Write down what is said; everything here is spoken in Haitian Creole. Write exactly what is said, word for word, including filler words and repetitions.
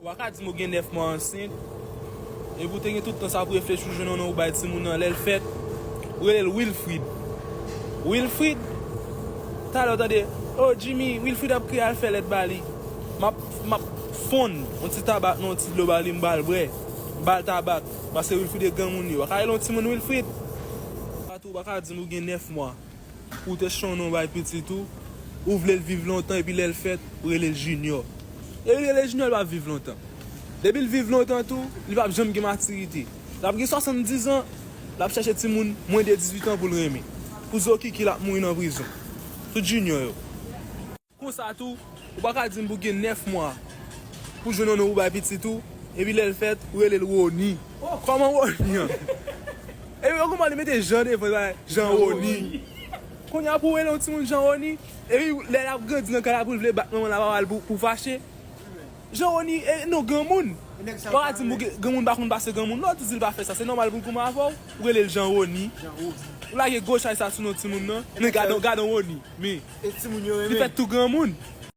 Ou pa ka di m ou gen nèf mwa ansent. Epi ou te gen tout tan sa pou reflechi, ou jwenn yon non ou bay timoun nan lè l fèt. Ou rele l Wilfrid. Wilfrid, talè ou tande, "Oh, Jimmy, Wilfrid ap kriye, al fè lèt ba li." M ap, m ap fonn yon ti tabak nan yon ti dlo ba li, m ba l bwè. M ba l tabak. Paske Wilfrid e granmoun li. Ou pa ka rele yon timoun Wilfrid. Ou pa ka di m ou gen nèf mwa. Ou te chonn ou bay pitit ou, ou vle l viv lontan epi lè l fèt, ou rele l Junior. Epi rele l Junior, li p ap viv lontan. Depi l viv lontan tou, li p ap janm gen matirite. L ap gen swasanndiz an, l ap chèche timoun mwens de dizuit an pou l renmen. Pou zokiki l ap mouri nan prizon. Tout Junior yo. Konsa tou, ou pa ka di m pou gen nèf mwa pou jwenn yon non ou bay pitit ou, epi lè l fèt, ou rele l Rony. Kòman Rony an? Epi yo kòman li mete Jean devan, Jean Rony. Kounye a pou w rele yon timoun Jean Rony, epi lè l ap grandi nan kay la pou l vle bat manman l a papa l pou, pou fache. Jean Rony, e non granmoun. Ou pa ka di m pou gen- granmoun pa konn pase granmoun. Non, ou di l pa fè sa. Se nòmal pou l goumen avè w. Ou rele l Jean Rony. Ou lage gwo chay sa sou non timoun nan. Men gade, gade Rony. Men. Li fèt tou granmoun.